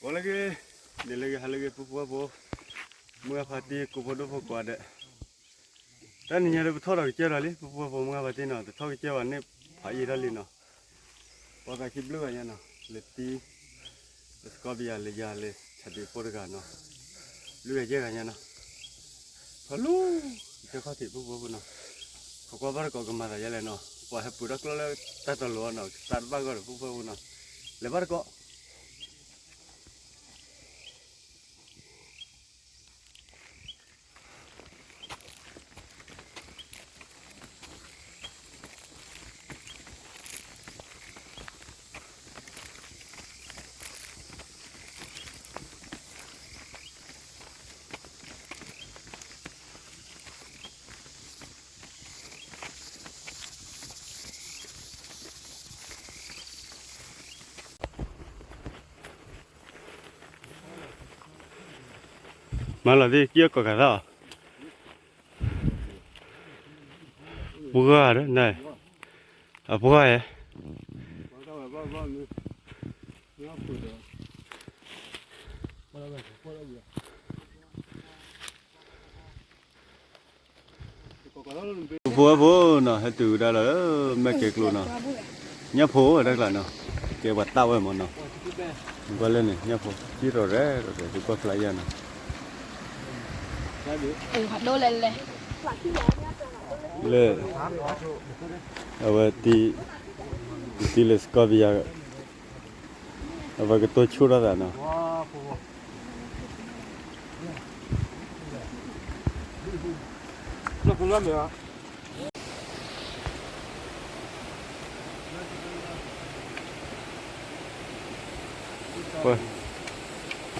ဂီၤလၢအဂ့ၤ, ဒ်လၢအဂ့ၤ ဟါလၢအဂ့ၤ ပုၢ်ဖိဝဲၢ်ဖိ, မုၢ်ဂၤဖါတံၢ် ကိးဖိဒိၣ်ဖိကိးဂၤဒဲး, တနံၤညါဒီး ပထီၣ်ဒီးကစၢၢ်ဒီးလံ ပုၢ်ဖိဝဲၢ်ဖိ မုၢ်ဂၤဖါတံၢ်နီၤ, တထီၣ်ကစၢၢ်ဘၣ်န့ၣ် ဖးယံာ်ထီၣ်လံနီၤ, ပှၤသးခံဘျုးဂၤညါနီၤ, လၢတံၢ် လၢစကီပယၤ လၢယၤ လၢဆၣ်ဒံးဖိတဂၤနီၤ, ဘျုးဂၤယဲၢ်ဂၤညါနီၤ, ထီၣ်လူၤ ကစၢၢ်ခီၣ်ထံး ပုၢ်ဖိဝဲၢ်ဖိနီၤ, ခိးကွၢ်ဘၣ်တကိး ကမၤသးဒ်လဲၣ်နီၤ, ပှၤဟဲပှ့ၤထီၣ်ကျိလၢတၢ်တလီၤနီၤ, ကသးတဘၣ်ဂီၢ်ဒီး ပုၢ်ဖိဝဲၢ်ဖိနီၤ, လဲၤဘၣ်တကိး မၤလီၤသ့ၣ် ကံၣ်အီၣ်ကီးကးသၣ်အီၤ, ပှၢ်ဒီးနၤ, အပှၢ်ဧါ ဖိဝဲၢ်ဖိနီၤ, ဟဲတုၤဝဲဒၣ်လီၤလၢမဲၢ်ကဲၤကျိနီၤ, ညၣ်ဖိဝဲတၢ်ကျါနီၤ, ကဲပှၤတၢ်ဝဲမးနီၤ, ကွၢ်လၢန့ၣ် ညၣ်ဖိ ကံၣ်ရီၣ်ရဲၣ်ရီၣ်ရဲၣ် သုကွၢ်ဖျါယါနီၤ, လၢ အဝဲ တံၢ်လၢစကီပယၤ အဝဲကတိၤဆိၣ်ထီၣ်သးနီၤ,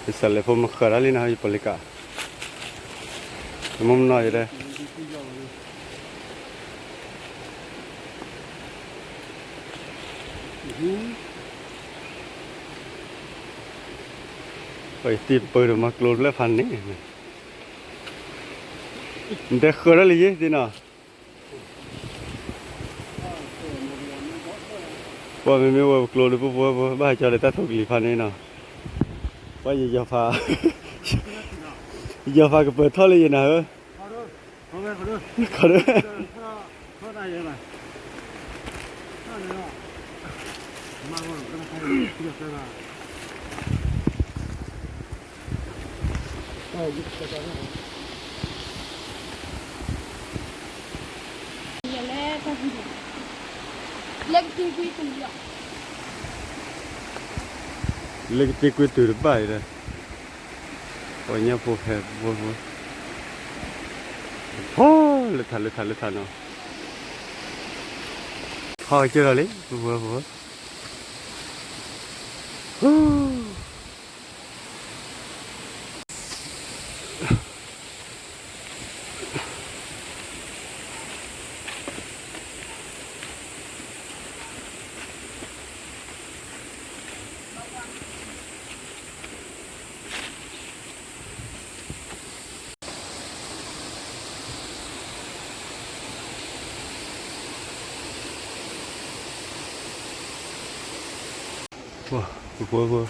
ယစးလဲၤဖိမုၢ်ဃၢၤတၢ်လံနီၤ ယပီၤလ့ကး, ယမိၢ်မနီၤယတဲ ပှၤယတံၢ်ပၢၢ်ဒီးမၤကျိတဖျၢၣ်ဖးန့ၣ်, နတဲဃၢၤထီၣ်လံယ့ၢ်သ့ၣ်နီၤ, ပှၤမ့မ့ၢ်ဝဲပကျိဒီး ပုၢ်ဖိဝဲၢ်ဖိ ဘၣ်ဟးကၠီဒီးတၢ်ထိၣ်ကလံၤဖးန့ၣ်နီၤ, ပှၤယယီၤဖး, ယီၤဖးကပၢၤထီၣ်လၢယနၤဧၢ, ခီဒီး လၢကတ့ကွံတုၤတဘၣ်အံၤဒီး ပှၤညၣ်ဖိဟဲဖိဖိ, ဟီ လၢထးလၢထးလၢထးနီၤ, ထီၣ်ကစၢၢ်ဒီးလံ ဖိဖိဖိ ပှၤ ပှၤ ပှၤ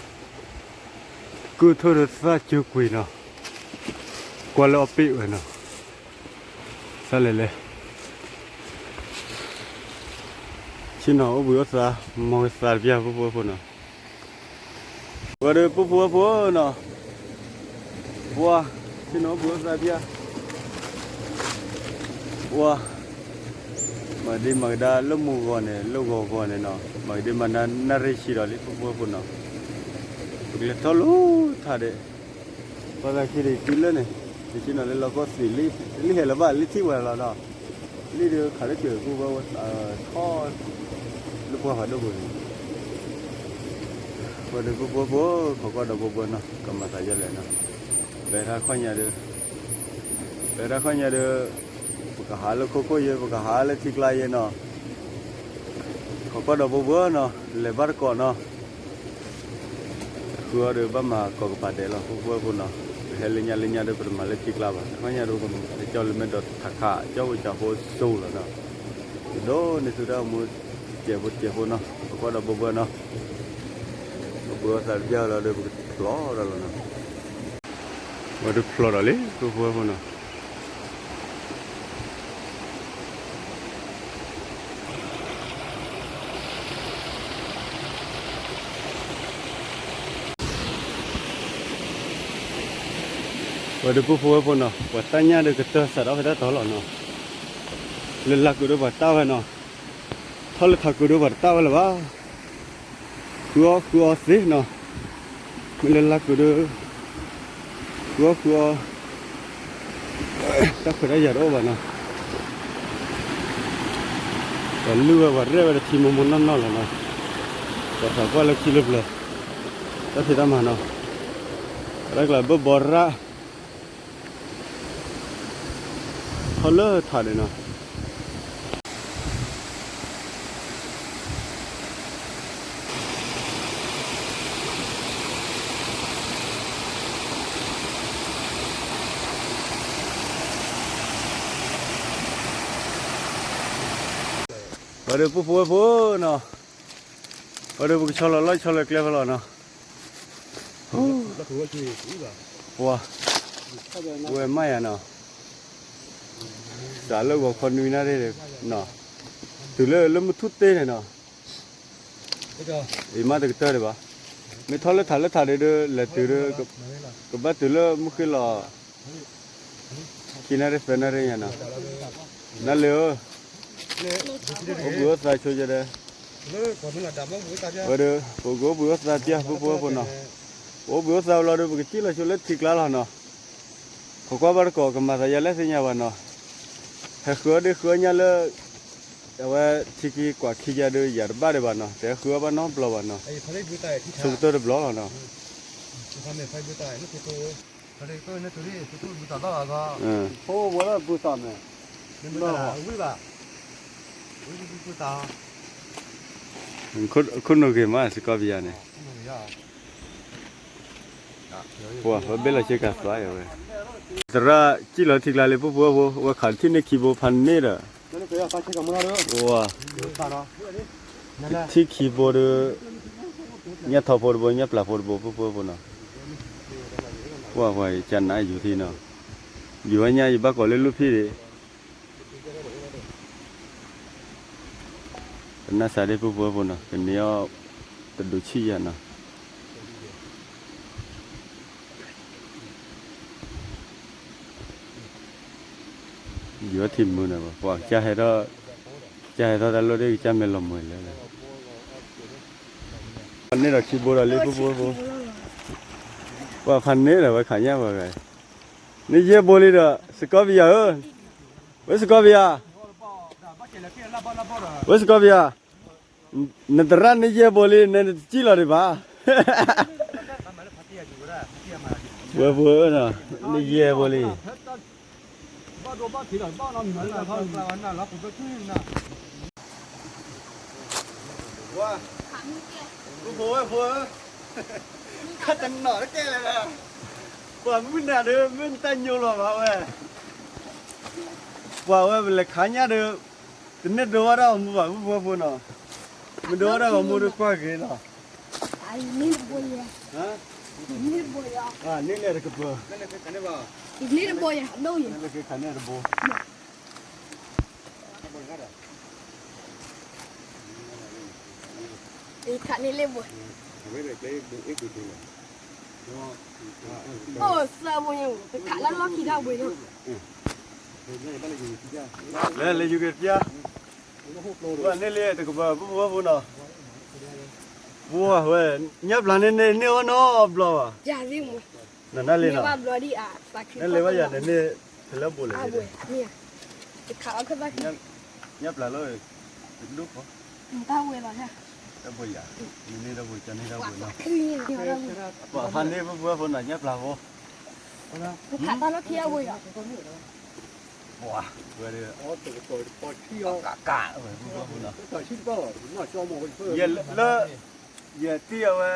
ကုၢ်ထီၣ်ဒီးသၣ်ကၠိကွံာ်နီၤ, ကွၢ်လၢအီၣ်ပ့ၣ်ဝဲနီၤ, သၣ်လဲၤလဲၤ, ဆ့ၣ်နီၤအိၣ်ဘှံးအိၣ်သါ, မ်ကသါတပျၢ် ပုၢ်ဖိဝဲၢ်ဖိနီၤ. ပှၤဒီးပုၢ်ဖိဝဲၢ်ဖိနီၤ, ပှၤ ဆ့ၣ်နီၤအိၣ်ဘှံးအိၣ်သါတပျၢ်, ပှၤ မၤဒ့မၤကဒါလၢမုၢ်ဂီၤန့ၣ် လၢဂီၤဂီၤန့ၣ်နီၤ, မၤကဒ့မၤနၢ်ရ့ၣ်ဆံးဒီးလံ ပုၢ်ဖိဝဲၢ်ဖိနီၤ, ပကလဲၤထီၣ်လိၤထးဒဲး, ပှၤသးခံဒံးတုၤလၢန့ၣ် တဆ့ၣ်နီၤလၢလီၢ်ကီၢ်သံးလံ, လံဟဲလၢၤဘၣ် လံထံၣ်ဝဲလီၤနီၤ, လံဒီးခးလၢကၢၤ ပုၢ်ဖိဝဲၢ်ဖိ ထီၣ် လၢပှၢ်ဖးဒိၣ်ပူၤန့ၣ် ပှၤဒီးပုၢ်ဖိဖိ ခိးကွၢ်ဒီးဘိဘိနီၤ, ကမၤသးယဲလဲၣ်နီၤ, ပတၢ်ခီၣ်ညါဒီး ပတၢ်ခီၣ်ညါဒီး ပကဟးလၢခိခိၣ်ယဲ ပကဟးလၢထံကျါယဲနီၤ, ခိးကွၢ်ဒီးဘိဘိနီၤ, လဲၤဘၣ်တကိးနီၤ, ဃုအီၤဒီးဘၣ်မၤကိးကပၤဒဲးလီၤ ပုၢ်ဖိဝဲၢ်ဖိနီၤ, ပဟဲလၢညါလၢညါဒီး ပတမၤလၢထံကျါဘၣ်, တၢ်ခီၣ်ညါဒီး ပကမၤကၠီလၢမဲာ်ဒီးထးခး ကၠီဖိကၠီဖိစိၤလီၤနီၤ, ပဒိးန့ၢ်သုတၢ်အိၣ်မူ တစဲးဖိတစဲးဖိနီၤ, ခိးကွၢ်ဒီးဘိဘိနီၤ, ပဘှံးအီၣ်သးတပျၢ်လီၤဒီး ပက ဖျိးဒီးလီၤနီၤ, ဝဲဒုးဖျိးဒီးလံ ပုၢ်ဖိဝဲၢ်ဖိနီၤ. ဝဲဒုးပုၢ်ဖိဝဲၢ်ဖိနီၤ, ပှၤတၢ်ညၣ်ဒုးကတၢၢ်စးထီၣ်ဖဲတၢ်တီၤလီၤနီၤ. လၢလၢ်ကုာ်ဒုးပှၤတၢ်ဝဲနီၤ, ထီၣ်လၢထးကုာ်ဒုးပှၤတၢ်ဝဲလၢၤဘၣ်. ဃုအီၣ်ဃုအီသ့နီၤ, မ့ၢ်လၢလၢ်ကုာ်ဒုး ဃုအီၣ်ဃုအီ, တၢ်ခွဲးတၢ်ယာ်တအိၣ်ဘၣ်နီၤ. ပှၤလုၢ်ဝဲပှၤရဲၣ်ဝဲတထံမိၢ်မိၢ်နီၢ်နီၢ်လီၤနီၤ. ပှၤသးပှၢ်လၢခံလၢပျၢၤ, တၢ်ဖံးတၢ်မၤနီၤ, တၢ်ကျးဘၢဘီရၣ် ထီၣ်လၢထးန့ၣ်နီၤ. ပှၤဒီးပုၢ်ဖိဝဲၢ်ဖိနီၤ, ပှၤဒီးပကဆီလီၤလီၢ်ဆီလီၤကျဲဖဲလီၤနီၤ. ပှၤ, ဝဲမးယၤနီၤ, စးလၢဂီၤခီနွံနၣ်ရံၣ်နီၤ, တုၤလၢလၢမုၢ်ထူၣ်တ့ၢ်န့ၣ်နီၤ. အံၤမးတကတၢၢ်ဒံးဘၣ်, မ့ၢ်ထီၣ်လၢထးလၢထးဒုးဒုး လဲၤတုၤဒုး ကဘၣ်တုၤလၢမုၢ်ဃ့ၢ်လီၤ ခံနၣ်ရံၣ်သၢနၣ်ရံၣ်ညါနီၤ. နၢ်လၢဧၢ, အိၣ်ဘှံးအိၣ်သါဆိကဲဒီး, ဝဲဒီး ပကအိၣ်ဘှံးအိၣ်သါပျၢ် ပုၢ်ဖိဝဲၢ်ဖိနီၤ, ပအိၣ်ဘှံးအိၣ်သါဝဲလီၤဒီး ပကစံၣ်လီၤဆိလၢထံကျါလီၤနီၤ. ခိးကွၢ်ဘၣ်တကိးကမၤသးယၤလဲၣ်သ့ၣ်ညါဘၣ်နီၤ, ဟဲဃုအီၣ်ဒ့ဃုအီၣ်ညၣ်လၢ အဝဲထံက့ၤကွၢ်ခံယၤဒီး ယၤတဘၣ်ဒံးဘၣ်နီၤ, တဟဲဃုအီၣ်ဘၣ်နီတဘျီဘၣ်နီၤ, ဆိကတၢၢ်တဘျီလီၤနီၤ. ခိၣ်နူာ်ဂ့ၤမး စကီပယၤန့ၣ်, ပှၤဝဲဘ့ၣ်လီၤဆ့ကၤသွါယၤဝဲ, သရၣ်စံၣ်လီၤထံကျါလံ ပုၢ်ဖိဝဲၢ်ဖိ, ဝဲခးထံၣ်န့ၢ်ခံဘိဖးန့ၢ်ဒီး, ဝဲ ထံၣ်ခံဘိဒီး ညၣ်ထီဖိတဘိ ညၣ်ပျၢ်ဖိတဘိ ပုၢ်ဖိဝဲၢ်ဖိနီၤ. ပှၤပှၤယကနၣ်ယူၤထံနီၤ, ယူၤဝဲညါယဘၣ်ကိးလၢလူၢ်ဖံးဒံး, ပနၢ်စးဒ့ ပုၢ်ဖိဝဲၢ်ဖိနီၤ, ကန့ၢ်အီၣ်တဒုးဆံၣ်ယၤနီၤ. ယူၤထံမုၢ်န့ၣ် ပှၤကစၢ်ဟဲထီၣ်, ကစၢ်ဟဲထီၣ်တၢ်လီၢ်ဒ့ၣ် ကစၢ်မဲာ်လီၤမှဲၤလၢာ်လီၤ. ပှၤန့ၢ်ဒီးခံဘိဒီးလံ ပုၢ်ဖိဝဲၢ်ဖိ, ပှၤဖးန့ၢ်ဒီးဝဲခးညၣ်ပှၤဂၤ, န့ၢ်ယဲၢ်ဘိလံဒီး စကီပယၤဧၢ, ဝဲစကီပယၤ, ဝဲစကီပယၤ, နသရၣ်န့ၢ်ယဲၢ်ဘိလံ နတစံၣ်လီၤဒံးဘၣ်. ဝဲဖိဧၢ, န့ၢ်ယဲၢ်ဘိလံ. ပုၢ်ဖိဝဲၢ်ဖိဧၢ, ခါတနီၤတကဲလဲၣ်, ပှၤမုၢ်နၤဒီး မ့ၢ်နတၢ်ညိလီၤဘၣ်ဝဲ, ပှၤဝဲပလဲၤခးညၣ်ဒီး တန့ၢ်ဒိဝဲဒၣ်အမူဘၣ် ပုၢ်ဖိဝဲၢ်ဖိနီၤ, မ့ၢ်ဒိဝဲဒၣ်အမူဒီးကွၢ်ဂ့ၤလီၤ. န့ၢ်လဲၣ်တကပၤ, ခးန့ၢ်တဘိ, လဲၤလဲၤယူၤက့ၤပျၢ်, ပှၤန့ၢ်လံတကပၤ ပုၢ်ဖိဝဲၢ်ဖိနီၤ, ပှၤဝဲ ညၣ်ပျၢ်န့ၣ်န့ၢ်အီၣ်နီတဘျီဘၣ်, နနၢ်လံနီၤ, နလဲၤဘၣ်ယၤန့ၣ်န့ၣ် ဖဲလဲၣ်ဘိလဲၣ်, ညၣ်ပျၢ်လီၤ, တဒိၣ်ဃီ, တၢ်ဘိယၤ, နန့ၢ်တၢ်ဘိ ကန့ၢ်တၢ်ဘိနီၤ, ပှၤဖးန့ၢ် ပုၢ်ဖိဝဲၢ်ဖိနီၤ ညၣ်ပျၢ်ဖိ, ပှၤဝဲဒီး ကးကးဝဲ ပုၢ်ဖိဝဲၢ်ဖိနီၤ, ယဲလၢ ယတံၢ်အဝဲ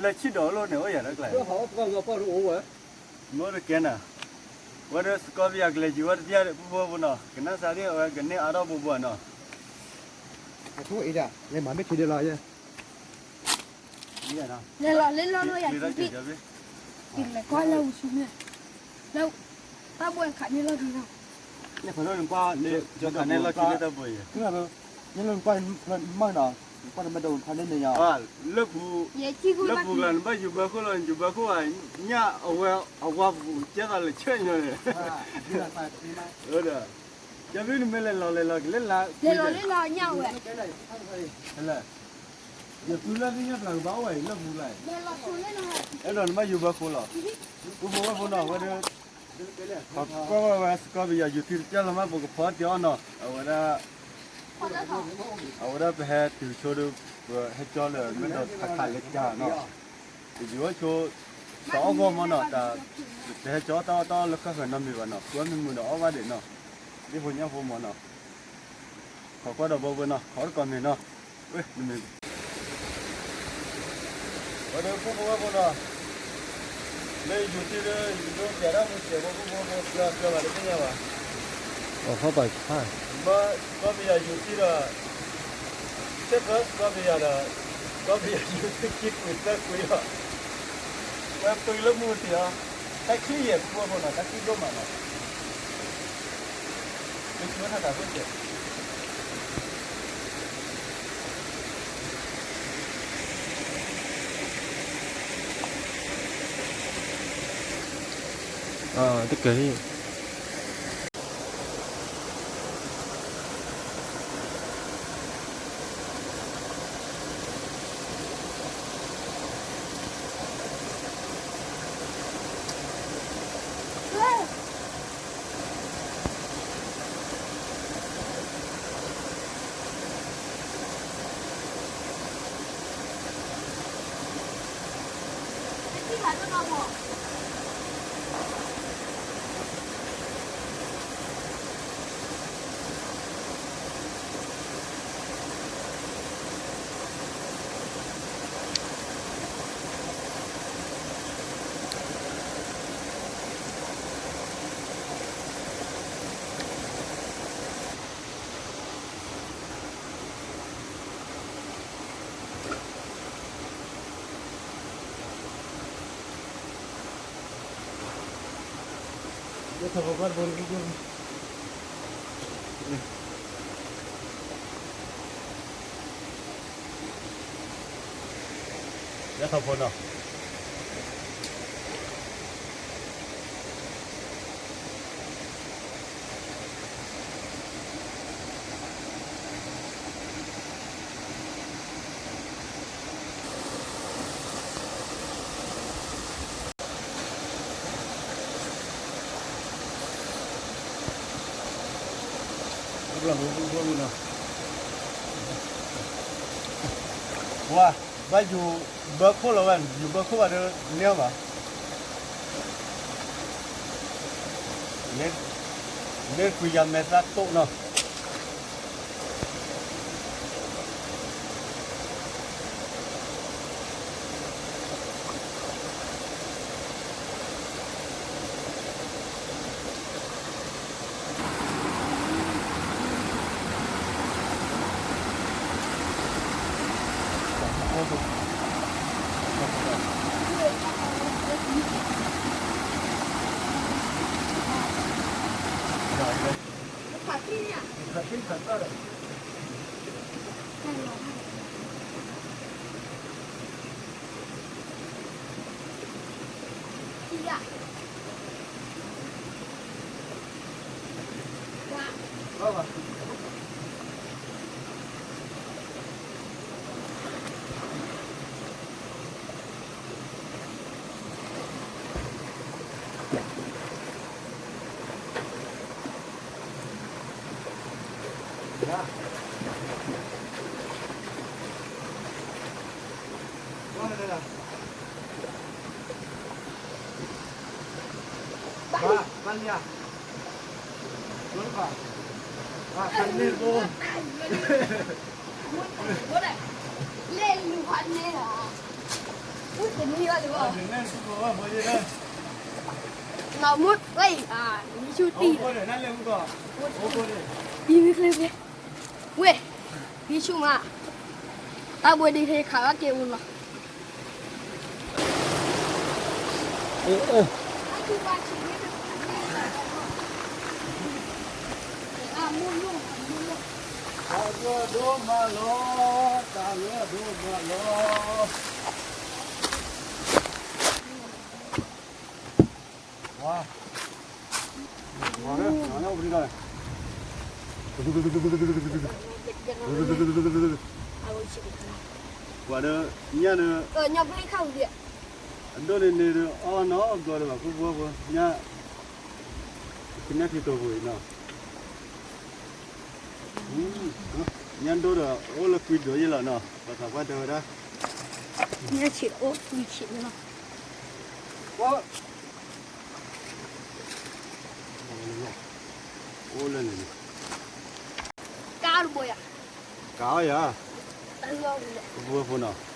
လၢဆံၣ်ဒီးလိၣ်န့ၣ် အိၣ်ယၤတၢ်ကျါ, မ့ၢ်တကဲနၤ, ဝဲဒီးစကီပယၤကလဲၤယူၤဝဲတသ့ ပုၢ်ဖိဝဲၢ်ဖိနီၤ, ကနၣ်စးဒ်အဝဲကန့ၢ်အါထီၣ်ဘိဘိနီၤ, အထိၣ်အံၤဒၣ် လဲၤမၤမ့ၢ်ခံဒဲးလီၤယဲ, လဲၤလီၤလၢလီၢ်လၢယၤခံဘ့ၣ်, ယလဲၤကွၢ်လၢဝံၤဆူမဲာ်, လၢတၢ်ဘိခးန့ၢ်လီၢ်ခံလီၤ, ခးန့ၢ်လီၢ်ခံလၢတၢ်ဘိအံၤ, နကွၢ်မၢ်နီၤ, နကွၢ်နမ့ၢ်ဒိးခးန့ၢ်န့ၣ်ယၤ, လၢပူၤ, လၢပူၤကျါနဘၣ်ယူၤဘၢခိၣ်လီၤ, ယူၤဘၢခိၣ်ဘၣ်, ညၣ်အဝဲ, အဝဲပူၤကဲသးလၢဆဲးညီန့ၣ်, ဒီး, ကဲဘၣ်နမ့ၢ်လဲၤလီၤလဲၤလီၤကလဲၤလၢ, လဲၤလီၤလၢလီၢ်ညၣ်ဝဲ ယသူလၢသ့ၣ်ညါပျၢ်ကဘၣ်အိၣ်ဝဲအံၤလၢပူၤလၢ်, အဲၣ်ဒိးနဘၣ်ယူၤဘၢခိၣ်လီၤ, ပူဖိဝဲၢ်ဖိနီၤ အဝဲဒၣ်, ကွၢ်ဝဲဝဲစကီပယၤယူၤထံတကၢ်လီၤမး ပကဖီတ့ၢ်အီၣ်နီၤ အဝဲဒၣ်, အဝဲဒၣ်ပဟဲတုၤဆိဒီး, ပဟဲကၠီလၢမ့ၢ်ဒီးခးခးလၢကၢ်နီၤ, ပယူၤအီၣ်ဆိ, တအီၣ်ဂီၢ်မးနီၤ တၢ်, ပဟဲကၠီတၢ်အီၣ်တၢ်အီၣ်လၢခၢၣ်ဃၢၤနီတမံၤဘၣ်နီၤ ကွၢ်မ့ၢ်မုာ်ဒီးအီၣ်ဘၣ်ဒံးနီၤ, ဒ်ဖိညၣ်ဖိမးနီၤ ခိးကွၢ်ဒီးဘီဝဲနီၤ ခိးတကီၢ်မ့ၢ်နီၤ, ဝဲနမ့ၢ်, ဝဲဒၣ်ပူဖိဝဲၢ်ဖိနီၤ, လၢယူၤထံဒီး ယူၤဒိၣ်ပျၢ်တၢ်မူစဲးဖိ ပူဖိဝဲၢ်ဖိပျၢ်ပျၢ်ဘၣ်တသ့ၣ်ညါဘၣ်, အီၣ်ဖီၣ်ပာ်ဆါ, ဘၣ်စကီပယၤယူၤထံဒီး, ဆဲးဖၢစကီပယၤဒီး, စကီပယၤယူၤထံခံကွံာ်သၢကွံာ်လီၤ, ဝဲပှ့ၤလၢမူတ့ၢ်အီၤ, တၢ်ချံယဲၢ် ပူဖိဝဲၢ်ဖိနီၤ တၢ်ချံဒိၣ်မးနီၤ ပဆိထီၣ်တၢ်ခိၣ်စဲး, တကဲၢ်, ယထီၣ်ဖိနီၤ ဝါ, ဘၣ်ယူၤဘၢခိၣ်လီၤဝဲ, ယူၤဘၢခိၣ်ဘၣ်ဒီး န့ၢ်အီၤဘၣ်, လၢကွံာ်ယၤမဲာ်သၣ်တိၣ်နီၤ. ဝဲ, ယဆူၣ်မး, တၢ်ဘိဒံးဟဲခးဘၣ်က့ၤအိၣ်လီၤ. တၢ်ဒိၣ်မးလီၤ, တၢ်ဒိၣ်မးလီၤ. ပှၤဒီးညၣ်ဒီး အဒိၣ်န့ၣ်န့ၣ်ဒီး အီၣ်နီတဘျီဒီးဘၣ် ဖုဖုဖု ညၣ်, ကညၣ်ထံတိာ်ပူၤအံၤနီၤ, ညၣ်ဒိၣ်ဒီးအိၣ်လၢကွံဒိးယဲလီၤနီၤ, ပသးပှၢ်တဲဝဲဒၣ် ညၣ်ဆံးအိၣ်ကွံဆံးန့ၣ်လီၤ. အိၣ်လၢန့ၣ်န့ၣ် ကါတဘိယၤ, ကါအီၣ်ယၤ, ပဖိဖိနီၤ,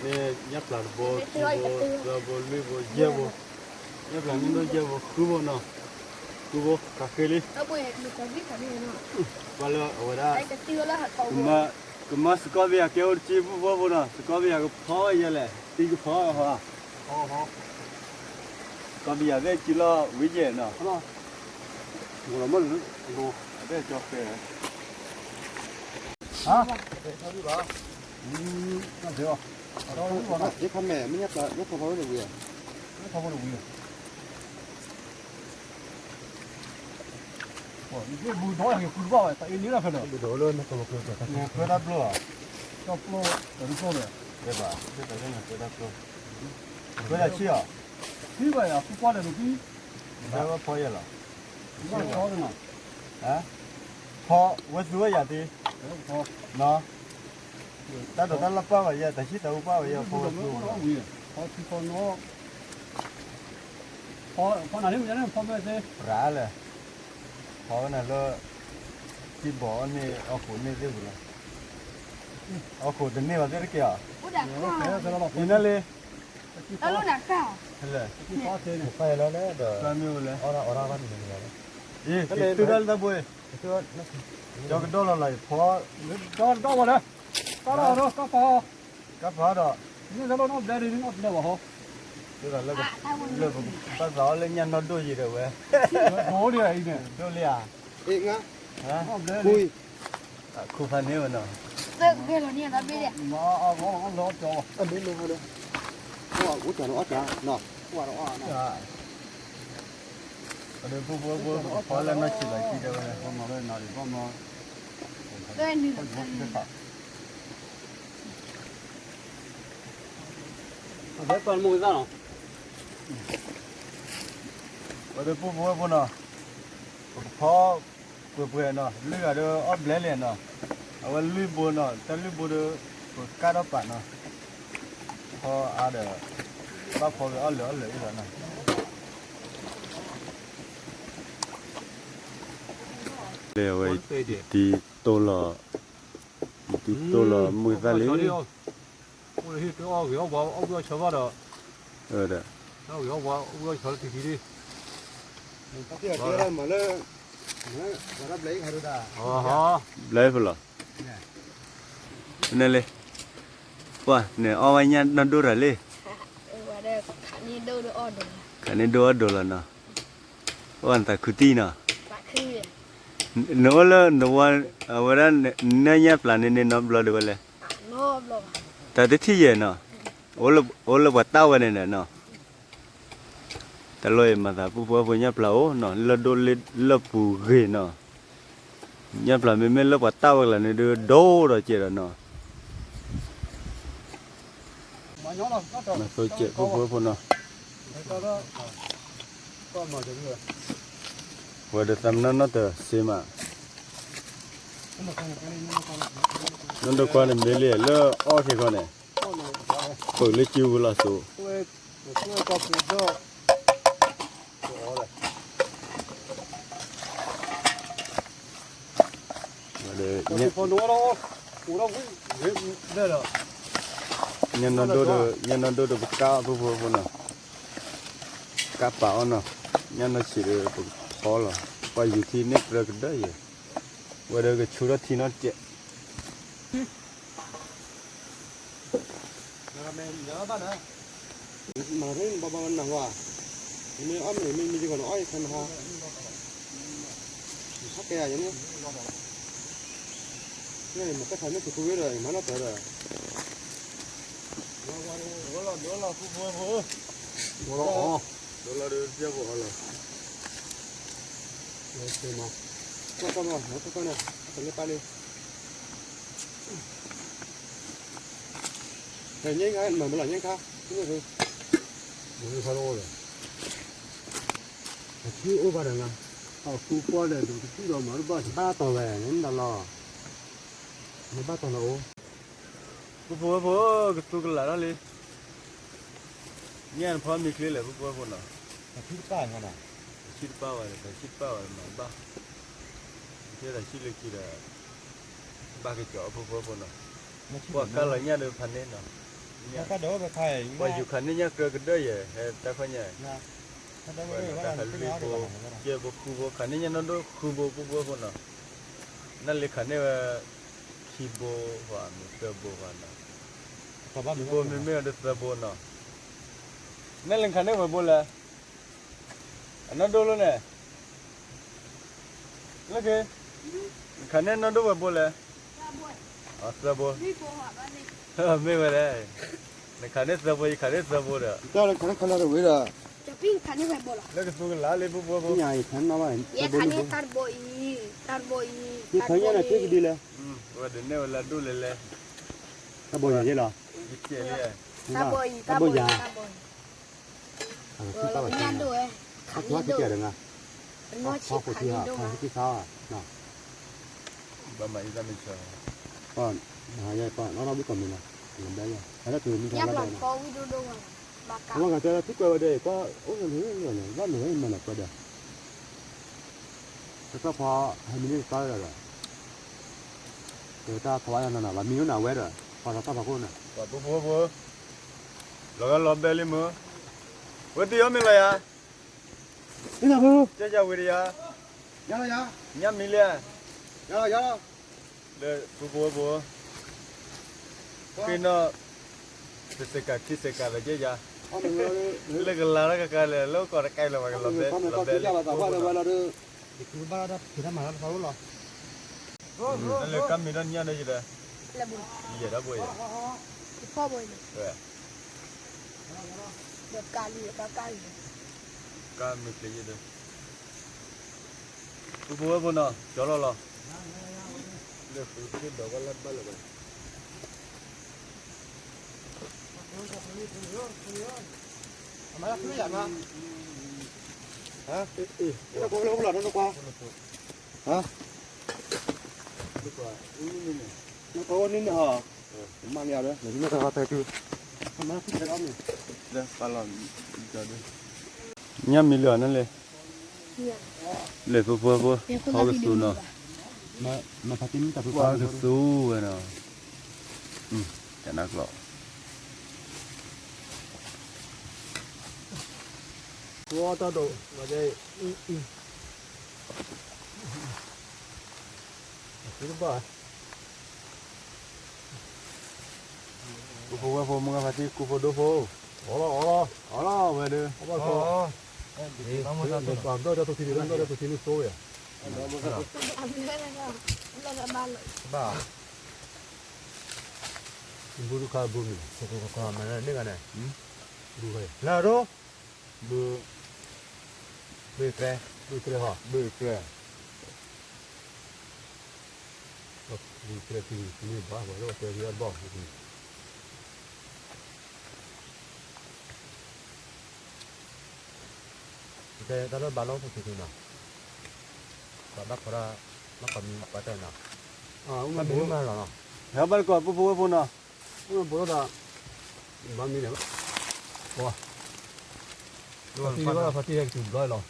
မ့ၢ်ညၣ်ပျၢ်တဘိ, ခံဘိ, သၢဘိ, လွံၢ်ဘိ, ယဲၢ်ဘိ, ညၣ်ပျၢ်န့ၣ်ဒိၣ်ယဲၢ်ဘိ, ဃုဘိနီၤ, ဃုဘိ, ကးဃ့လံ, ပှၤလၢအဝဲဒၣ် ကမၤစကီဘယၤကဲအိၣ်တက့ၢ် ပဖိဖိနီၤ, စကီဘယၤကဖီဝဲယဲလဲၣ်, တံကဖီဝဲဟီ, စကီဘယၤသ့ၣ်ကံလီၤဝံၤယဲနီၤ, အသ့ၣ်ကၠီဃဲ ဟါ, ယခီမဲာ် မ့ၢ်ညၣ်ထီၣ်ဖီဝဲန့ၣ်ဝံၤ, ညၣ်ထီၣ်ဖီဝဲန့ၣ်ဝံၤ, ယဘူၣ်ဒီးယကဖုတဘၣ်ဝဲ တၢ်အ့န့ၣ်လီၤဖဲလၢ, ဘူၣ်ဒီးလၢနကလီၤကျဲ, နခွဲတၢ်ဘျီဧါ, တၢ်ဘျီ, တၢ်ဘျီဒီး, တဲဘၣ်, တဲတၢ်လၢနခွဲတၢ်ဘျီ, ခွဲတၢ်ဆံၣ်ဧါ, ဆံၣ်ဘၣ်ယၤ ဖုကွၢ်လဲၣ်နဖံ, တၢ်ဝဲဖီယဲလီၤ, ဖီဝဲသူဝဲယၤတ့, နီၤ, တၢ်ဒိးတၢ်လၢပၢ်ဝဲယဲ တၢ်ဆံၣ်တၢ်အူပၢ်ဝဲယဲ ဖီဝဲသူ, ဖီဆံၣ်ဖီနီၤ ဖီနၤန့ၣ် ဖီမ့ၢ်သ့ ပြးလဲၣ်, ဖီဝဲနၤလၢ စံဘီၣ်အန့ၣ် အီၣ်ဃိးန့ၣ်သ့ၣ်ဝံၤလီၤ, အီၣ်ဃိးတန့ၢ်ဘၣ်သ့ၣ်တက့ၢ်ဧါ, အံၤနလံ, လဲၣ်, ဖီယဲလီၤလဲၣ်ဒီး, မ့ၢ်ဝဲလဲၣ်, အံၤတုၤဒၣ်လၢတၢ်ဘိအံၤ, ကၠီကဒီၣ်လီၤလီၤအံၤ ဖီ, ဒီဒီဝဲလဲၣ်, ကါဒီး ကါဖး ကါဖးဒီး, န့ၣ်လၢနီၢ်ဘျဲဒ်န့ၣ်နီၢ်ဘျဲဘၣ်ဟီ, လၢပကဘၣ်သးအီၣ်လၢညၣ်နီၢ်ဒိၣ်ယံၤဒီးဝဲ, ဒိၣ်လံဧါအံၤန့ၣ်, ဒိၣ်လံဧါ, နီၢ်ဘျဲ, ခူဖးန့ၣ်ဝဲနီၤ, သၢကဖဲလီၤန့ၣ်, အဘ့ၣ်လီၤ, အဘ့ၣ်လီၤ, အီၣ်ကၠီ, အီၣ်ကၠီ, အဒၢးဖိဖိဖိ ဖီလၢနီၢ်ဆံးလီၤကံတဲဝဲ, ဖီမီၤလၢနီၤဒံး ဖီမီၤ, ဖဲပှၤမူသၣ်လီၤ, ပဒၢးဖိဖိဖိနီၤ, ပကဖီ ပှဲၤပှဲၤနီၤ, လွံၢ်ဂၤဒီးအီၣ်ဘျဲလဲၣ်နီၤ, အဝဲလွံၢ်ဘိနီၤ, တၢ်လွံၢ်ဘိဒီး ပကၢ်ထီၣ်ပာ်နီၤ, ဖီအါဒီး ဘၣ်ဖီဝဲအီၣ်လၢာ်အီၣ်လၢာ်အံၤလီၤနီၤ, လၢဝဲ ယတံတိၢ်လီၤ, ယတံတိၢ်လီၤမုာ်သၣ်လံ, အိၣ်လၢဟံၣ်တအီၣ်ဂ့ၤအီၣ်ဘှးအီၣ်ဘှံးအီၣ်ဆီဘၣ်ဒီး, အၢ ဒီး, အီၣ်ဂ့ၤအီၣ်ဘှးအီၣ်ဘှံးအီၣ်ဆီလၢတံၤတံၤလံ, မၤလၢ, ဘျဲဖဲလီၤ, န့ၣ်လံ, ပှၤန့ၣ်အီၣ်ဝဲညၣ်နီၢ်ဒိၣ်တၢ်လံ, ခးန့ၢ်ဒိၣ်အီၣ်ဒိၣ်လီၤနီၤ, အိၣ်နသးခုတံၢ်နီၤ, နအိၣ်လၢနဝၤ, အဝဲဒၣ်နညၣ်ပျၢ်န့ၣ်န့ၣ်နီတဘျီဒံးဝဲလဲၣ်, တၢ်တထံၣ်ယဲၢ်နီၤ, အိၣ်လၢပှၤတၢ်ဝဲန့ၣ်န့ၣ်နီၤ, တၢ်လီၢ်အံၤမၤသးပူဖိဖိညၣ်ပျၢ်အိၣ်နီၤ, လၢဒိၣ်လၢပူၤဂ့ၤနီၤ, ညၣ်ပျၢ်မ့မ့ၢ်လၢပှၤတၢ်ဝဲကျါန့ၣ်ဒုး ဒိၣ်ဒီးကဲဒီးနီၤ, မၤသိကဲးဖိဖိဖိနီၤ, ဝဲဒီးသးမနီၢ်နီၢ်တစ့မး, နီၢ်ဒိၣ်ကွၢ်န့ၣ်မ့ၢ်လံလၢအီၣ်က့ၤခီန့ၣ်, ပၢၢ်လၢကၠူဝဲလီၤစိး ညၣ်နီၢ်ဒိၣ်ဒီး ညၣ်နီၢ်ဒိၣ်ဒီးပကါအီၣ်ဖိဖိဖိနီၤ, ကါပာ်အီၣ်နီၤ, ညၣ်နီၢ်ဆံးဒီးပကဖီလီၤ, ပှၤယူၤထံန့ၢ်ကြၢးကဒၢယဲၢ်, ဝဲဒီးကဆူထီၣ်ထံနီၢ်တကဲး မ့ၢ်ဘၣ်နၤ, မၤရ့ဘၣ်ဘၣ်နၢ်ဝါ, နမ့ၢ်အီၣ်မ့ၤမ့ၢ်မံၤယဂီၢ်နအီၣ်ယခါနဟါ, နဟါကဲယၤယဲန့ၣ်, မၤတၢ်ခါမ့ၢ်က့ၤကဝ့ဒီး မၤနီၢ်တၢ်ဒီး, ဒိလီၤဒိလီၤဖိဖိဖိ, ဒိလီၤအီၤ, ဒိလီၤဒိလီၤဖိအီၤလီၤ, ကွၢ်ကွၢ်မး ကွၢ်ကွၢ်န့ၣ် အတလၢပၢ်လံ ငဲခါ မၤမလီၤ ငဲခါ, မၤမလီၤ, အထံအိၣ်ဘၣ်ဒီးနၤ, အဃူကွၢ်ဒီး ဒိးတထံၣ်ဒီးမၤတဘၣ် ဘၣ်တီၤဝဲ နဒၣ်လီၤ, နဘၣ်တီၤလီၤအိၣ်, ပူဖိဝဲဖိ, ကသူကလးထီၣ်လံ, ညၣ်နဖီမ့ၤချ့လဲၣ် ပူဖိဝဲဖိနီၤ, တထံၣ်တပၣ်, တထံၣ်တပၣ်ဝဲဒီး တထံၣ်တပၣ်ဝဲဒီး မၤဘၣ်, ထဲတၢ်ဆံၣ်လၢခံဒီး ဘၣ်ကစီၤအဖိဖိဖိနီၤ, ပှၤကါလီၤညၣ်ဒီးဖးန့ၣ်နီၤ, ပှၤယူၤခးန့ၢ်ညၣ်ကၢကဒၢၣ်ယဲၢ် ဟဲတၢ်ခီညါ, တၢ်ခးလွံၢ်ဘိ, ယဲၢ်ဘိဃုဘိ, ခးန့ၢ်ညၣ်နီၢ်ဒိၣ်ဃုဘိ ပူဖိဝဲဖိနီၤ, နလဲၤခးန့ၢ်ဝဲ ခံဘိဃီ မ့ၢ်သၢဘိဃီနီၤ, ခံဘိမ့မ့ၢ်ဒီးသၢဘိနီၤ, နလဲၤခးန့ၢ်ဝဲဘိလဲၣ် အနီၢ်ဒိၣ်လၢန့ၣ်, လၢက့ၤ, နခးန့ၢ်နီၢ်ဒိၣ်ဝဲဘိလဲၣ်, သၢဘိ, မ့ၢ်ဝဲလဲၣ်, နခးန့ၢ်သၢဘိ ယခးန့ၢ်သၢဘိဒီး, တၢ်လၢခးန့ၢ်ခးလီၤတဝံၤဒီး, လၢကသူကလးလံ ပူဖိဝဲဖိ, ယခးန့ၢ်ဘၣ်, ယခးန့ၢ်တၢ်တဘိအံၤ, တၢ်တဘိအံၤ, ယခးန့ၢ်န့ၣ် က့ၤကဒ်လဲၣ်, ဝဲဒၣ်နဲၣ်ဝဲလၢဒိၣ်လဲၣ်လဲၣ်, တၢ်ဘိယၤယဲၢ်လီၤ, တၢ်ဘိယၤ, တၢ်ဘိယၤ အကထံၣ်ပၣ်ဘၣ်, အထံၣ်ပၣ်ကဲဒီးနၤ, အဖီခိၣ်ထံၣ်ဟး ဖီခိၣ်ထံၣ်ခါ, ဘၣ်မၤအံသၣ်မ့ၢ်ဆၢ, ပှၤ, ပှၤနီၢ်နီၢ်ဘုကီၢ်မ့ၢ်လီၤ, လၢဘဲယၤ ဟဲလၢတုၤမ့ၢ်ထီၣ်လၢဘဲ, ပှၤဂၤတဲလၢထံကွဲးဝဲဒီး ပှၤအိၣ်လၢလၢလၢလၢ ဘၣ်မ့ၢ်ဝဲမၤနၤကွဲးဒီး, တကီၢ်ဖီ ဟဲမံၤန့ၣ်ကကါလၢဒီး, တၢ်ဖီအါနၤနၤ ဘၣ်မံၤအိၣ်နၤဝဲဒီး ပှၤလီၤတၢ်ဖီခိၣ်နၤ, ပှၤဖိဖိဖိ, လီၤဂာ်လီၤဘဲလံမုၢ်, ဝဲသ့ၣ်အီၣ်မ့ၢ်လီၤယၤ ကဲယၤဝံၤဒီးယၤ, ညၣ်မံၤလံဧါ, လၢပူဖိဝဲဖိ, ဃ့နီၢ်, တစဲးကးခံစဲးကးဒီးကဲယၤ, လၢကလၤတၢ်ကကါလဲၣ် လၢကီၢ်တကဲလၢၤဘၣ်ကလီၤဘဲလီၤဘဲလံ, လၢကါမ့ၤဒီးညၣ်ဒီးယၤဒီး, ယဲၢ်ဒၣ်ဘိယဲၢ်, ကါမ့ၢ်ချ့ယဲၢ်ဒီး, ပူဖိဝဲဖိနီၤ ကၠီလီၤလီၤ, လၢဃုသ့ၣ်ဒီးဝဲလၢဘၣ်လၢၤဘၣ်, အမၤလၢခရံာ်ယၤမး, ဟါ, အ့ၣ်, ဟါ, နကဝဲန့ၣ်န့ၣ်ဟါ, မၤလၢယၤဒီး နမ့ၢ်တၢ်တၢ်တုၤ, အမၤလၢခရံာ်ယၤဒီးန့ၣ်, ညၣ်မံၤလၢအီၤန့ၣ်လဲၣ်, လဲၤဖိဖိဖိ, ဟီကသူနီၤ, ပှၤကသူဝဲနီၤ, ကနၣ်ကျီၢ်, ဝီတၢ်ဒိၣ်, ဘၣ်, ကူဖိဝဲဖိ မုၢ်ဂၢ်ဖါတံၢ် ကူဖိဒိၣ်ဖိ, အီလီၤ အီလီၤ အီလီၤဝဲဒၣ်, ပှၤဘျီၣ်တၢ်တိၤထံန့ၣ် ဘျီၣ်တၢ်တိၤထံန့ၣ်သိဝဲယၤ, ဘၣ်, ဘူတခါဘူမံၤ, မၤန့ၢ်ဂၤန့ၣ်, ဘူဂၤ, လၢဒိၣ်, ဘူ, ဘူတြဲ, ဘူတြဲဟီ, ဘူတြဲ တၢ်လၢဘၣ်လီၢ်ပူၤန့ၣ်, ပှၤဘၣ်ခိးဒၣ်, ဘၣ်ခိးမံၤပှၤတၢ်နီၤ, ဘၣ်မံၤမၤလီၤနီၤ, ဟဲဘၣ်တကိး ပူဖိဝဲဖိနီၤ, ဘိၣ်ဒီး, ဘၣ်မံၤန့ၣ်, ပှၤ, ဖါတံၢ်ဟဲက့ၤဘျီလီၤ, ပှၤ, ဖါတံၢ်မၤတ့ၢ်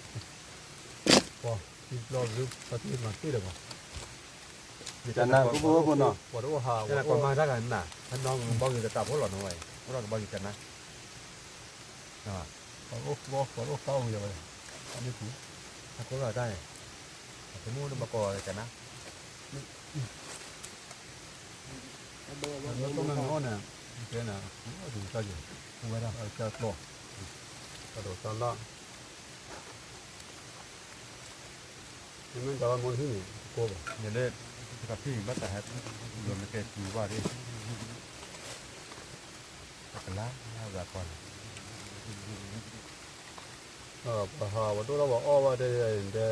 ဒီးပှၤ, ကနၣ် ပူဖိဝဲဖိနီၤ, ပှၤတအိၣ်ဟး, ပှၤမၤတၢ်ဂၤနၤ, ဟဲနီၤကဘီဂ့ၤကတၢ်ဖိလီၤနီၤဝဲ, အိၣ်ဒီးကဘီဂ့ၤကနၣ် ပှၤအိၣ်ဃီ ပှၤအိၣ်ဃီဝံၤဝဲ, အန့ၣ်ပူၤအခိၣ်ဂၤတၢ်န့ၣ်, အတမူတဘၣ်ကီးဝဲကနၣ်, မ့ၢ်တမ့ၢ်မ့ၢ်အီၣ်န့ၣ်, ကဲနၤ, အဝဲဒၣ်, ကၢ်ကျီၢ်, တၢ်ဒိးတၢ်လၣ်, မ့ၢ်တၢ်လၢမိၢ်ဟံၣ်န့ၣ် တကိးဘၣ်, န့ၣ်လၢ တကဖံၣ်ဘၣ်တၢ်ဟဲ ယိၤနကဲတူၤဘၣ်ဒ် တကလါဂၤပှၤန့ၣ် ပှၤဟးပှၤဒိၣ်ထီၣ်ပှၤအီၣ်ဘၣ်တဲတဲ,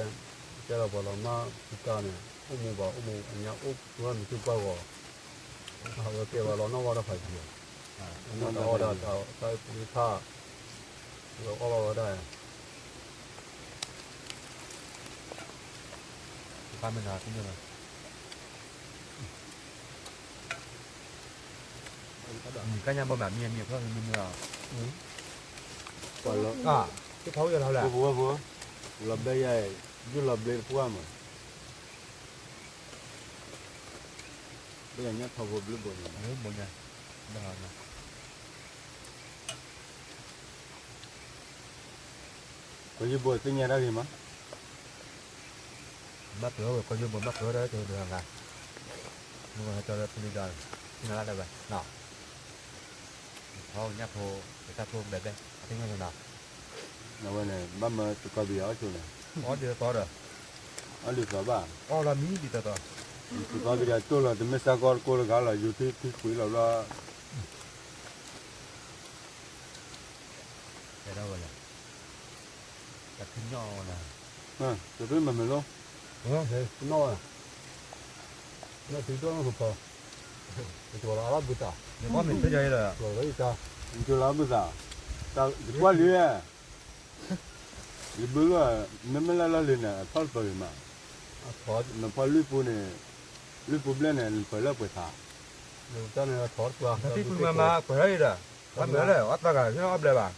ကဲဒီးပှၤလီၤမၢ်ဖုကါန့ၣ် အိၣ်မူဘၣ်အိၣ်မူအညါအိၣ်ဝဲမ့ၢ်သုပှၢ်ဂီၤ, ဟးဝဲကဲပှၤလီၤနီၣ်ဝဲတၢ်ဖးယံၤ, အနီၣ်တၢ်အီၣ်တၢ်တၢ်တၢ်ဖံးဖး, ဝဲအီၣ်ဘၣ်ဝဲဒၣ် တၢ်မ့ၢ်နၤသ့ၣ်ညါဘၣ် နကါညါဘၣ်မး မံမံဖျီမံမံလီၤ, ပှၤလီၤ, သ့ၣ်ဖးဝံၣ်လီၤလၢ, ပဝဲဖိ, လီၤဘျဲယၤ, ယုၢ်လီၤဘျဲတပှၢ်မး, ဘျဲယၤညါထီဘိဘျုးဘိန့ၣ်, ဘျုးဘိညါ, ဘၣ်ဟီညါ ကီၢ်ယိဘိသ့ၣ်ညါတၢ်ဂ့ၤမး, ဘၣ်ပှဲၤဝဲကီၢ်ယိဘိ ဘၣ်ပှဲၤဝဲဒၣ်က့ၤဒိးဂၤ, မ့ၢ်ဝဲဟဲကၠီလၢဖုလံဒီး, နလၢဝဲ, ထီညၣ်ဖိ, တၢ်ဖိဘဲဘဲ, အသ့ၣ်ညါန့ၣ်နီၤ, အဝဲန့ၣ် ဘၣ်မၢသုးကီၢ်ဘံၣ်အီၣ်ဆိးန့ၣ်, အီၣ်ဒုးသီဒီး, အီၣ်ဒုးသီဘၣ်, အီၣ်လီၤမံဒ်သိးသိး, သုးကီၢ်ဘံၣ်ဒီးတိၢ်လီၤတမ့ၢ်စၢ်ကီၢ်တကိးတဂၤလီၤ ယူၤထံဖံကွံာ်လီၤဘျီ တဲဒၣ်ဝဲလဲၣ်, တၢ်ဖံးညီၣ်ဝဲလဲၣ်, တၢ်ဖံးမၤမ့ၢ်လိ, နီၢ်ဝဲ, နီၢ်ဖံးဒိၣ်နီၢ်ဖီ, ကၠီလီၤအလီၢ်ဘုသး, ယဘီမ့ၢ်သ့ၣ်ညါအံၤလီၤ, ကၠီလီၤအလီၢ်ဘုသး, ယကွၢ်လံ, ယဘုလီၤ, မ့မ့ၢ်လၢလီၢ်လံၤန့ၣ် အထီၣ်တပၢၤဂ့ၤမး, နဖီလွံၢ်ပူန့ၣ်, လွံၢ်ပူဘျဲၣ်န့ၣ် နပၢၤလၢပှဲၤထး, နဖီလွံၢ်ပူမၤမၤကွဲးထီၣ်အံၤဒီး, ဘၣ်မ့ၢ်လၢအီၣ်သးဂၤ ဟ့ၣ်အီၣ်ဘျဲၣ်ဘၣ်,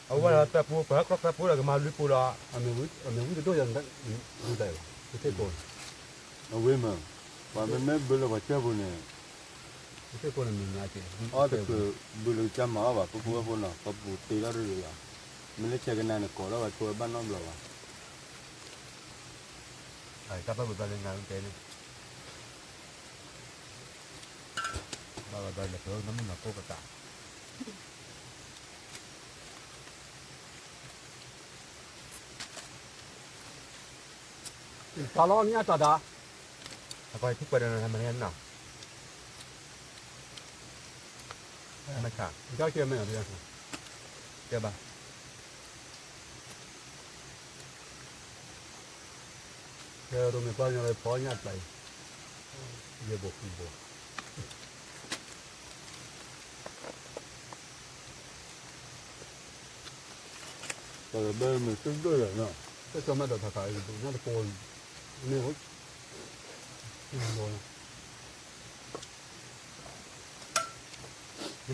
အဝဲသၢပူ ပှၤဟဲကျီသၢပူဒီးကမၤလွံၢ်ပူဒီး, အမ့ၢ်ဝံတဒိၣ်ယၤ, အဝဲမ့ၢ်, ပှၤမ့မ့ၢ်ဘုလၢပှၤကၢၢ်ပူၤန့ၣ်, အီၣ်တချုးဘုလၢကစၢ်မၤအီၣ်ဘၣ် ပဖိဝဲဖိနီၤ ပပူၤတ့ထီၣ်တရံးယၤ, မ့ၢ်လၢဆဲးကနါန့ၣ် ကိးထီၣ်ဝဲဆိဝဲဘၣ်နီတဘျီဘၣ်, တၢ်ဘၣ်ပှၤဘျီလၢညါတဲန့ၣ်, ဘၣ်ဘျီလၢပနမုၢ်နီၤကိးပသး တၢ်လီၤမ့ၢ်အတၢ်ဒၣ်, အပှၤထံၣ်ကွဲးဒီးနမၤန့ၢ်နီၤ, မ့ၢ်ခါ, ကဲဘၣ်, ကဲဒိးမ့ၢ်ပှၤညီလၢဖီညၣ်ပျၢ်အံၤ, ယဲၢ်ဘိၣ်ဃုဘိၣ် ပှၤကဘၢမုာ်သုဒိၣ်လီၤနီၤ, တၢ်ကၠီမ့ၢ်ဒီးဖးဖးအံၤ ညၣ်တကိး, န့ၣ်,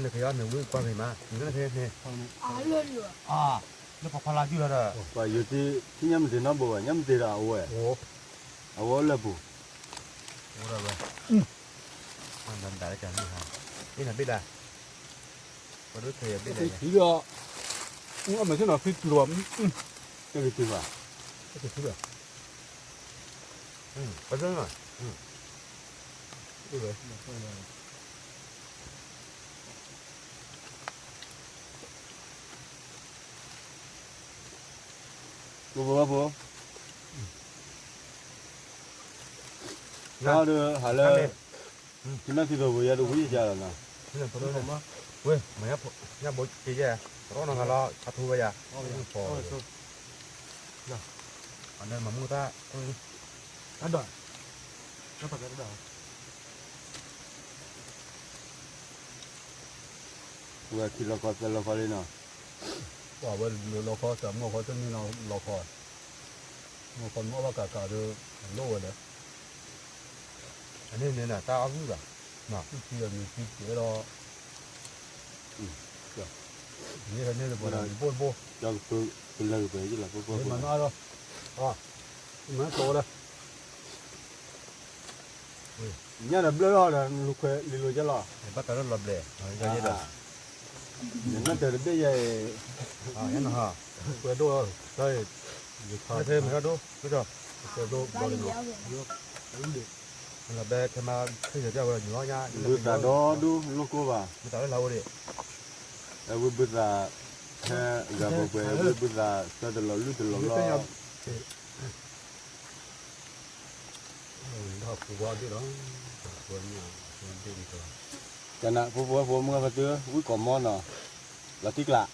နကယီမ့ၢ်ဝံကွၢ်ဖံးမး, နကယီန့ၣ်, လၢပခွါလၢဒုၣ်လီၤဒီး, ပှၤယိၤတံၢ် ထံၣ်ညၣ်မတ့ၤနီတဘိဘၣ် ညၣ်မတ့ၤဒီးအဝဲ, အဝဲအိၣ်လၢပူၤ, အိၣ်ဒီးဝဲ, မၤဒၣ်လၢကမုၢ်ဟါ, အ့ၣ်နဘ့ၣ်ဒၣ်, ပှၤဒိၣ်ခဲအံၤဘ့ၣ်ဒၣ်, အမဲာ်ဆ့ၣ်နီၤဖံတုၤလီၤ, တက့ၤတုၤဘၣ်, တက့ၤတုၤဘၣ်, ပှၤဒိၣ်နီၤ, ပှၤဖိ, ဒီးဟးလၢ, ထံနၢ်ထံသိးပူၤ ယဲတဝံၣ်ယၤလီၤနီၤ, ဝဲ, ညၣ်ဘိက့ယဲ, ရီနီၤဂၤလီၤ ခါထူဝဲယၤ, အန့ၣ်မၤမူၢ်သၣ်, အဒီး, ဝဲခံလီၤခီသၢလီၤခီလံနီၤ, ပှၤဝဲလီၤခီ တၢ်မီၢ်ခီတန့ၢ်နီၤလီၤခီ, မီၢ်ခီမီၢ်ဘၣ်ကးကးဒီး လိၣ်ဝဲလဲၣ်, အန့ၣ်န့ၣ်တၢ်အီၣ်ဂုၢ်ဘၣ်, ထံအမံၤသံကဲလီၤ, န့ၣ်န့ၣ်တဘိ, ကလၢကပှဲၤယလီၤ, မၤနီၢ်ဒီး, မၤနီၢ်ဒီး ညၣ်ဒီးဘျၢလီၤဒီး လူၤခွဲးလံာ်လိၤကဲလီၤ, ဘၣ်တၢ်လၢလီၤဘျဲၣ်, ယဲဒီး, နတၢ်တဘ့ၣ်ယဲအံၤ, ယဲနဟး, ခွဲးဒိၣ်, တၢ်အံၤ, ယခါ, မၤဒိၣ်, ခွဲးဒိၣ်, လီၤဘဲထဲမါ, ဖဲယၤပျၢ်ဝဲလီၤညါ, ဘုသးဒီဒူၣ်လိၣ်ကိၢ်ဘၣ်, ဘုသးလၢလၤအိၣ်ဒံး, ဝံဘုသး, ဟဲဂၤပှဲၤပှဲၤ ဝံဘုသး တၢ်တလီၤလုၢ်တလီၤလီၢ် ကနၣ် ဖိဖိဝဲဖိမုၢ်ဂၤဖါတံၢ် ဝံကိးမီနီၤ လီၤတံၢ်ကျး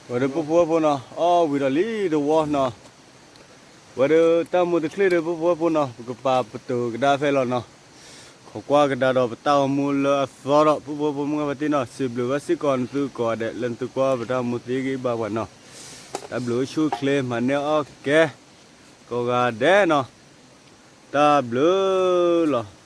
ဝဲဒီးဖိဖိဝဲဖိနီၤ အီၣ်ဝံၤဒီးလံတဝီနီၤ ဝဲဒီးတၢ်မူတချ့ဒီး ဖိဖိဝဲဖိနီၤ ပကပာ်ပတုာ်ကဒါဖဲလီၤနီၤ ခိးကွၢ်ကဒါဒီးပတၢ်ဂီၤမူလၢအသီဒီး ဖိဖိဝဲဖိမုၢ်ဂၤဖါတံၢ်နီၤ စံးဘျုးဘၣ်စ့ၢ်ကီးနသုကိးဂၤဒဲး လၢနသုကွၢ်ပတၢ်မူသ့ဂ့ၤဘၣ်ပှၤနီၤ တၢ်ဘျုးအိၣ်ဆူၣ်အိၣ်ချ့ မၤန့ၢ်အီၣ်ကဲ ကိးဂၤဒဲးနီၤ တၢ်ဘျုးလီၤ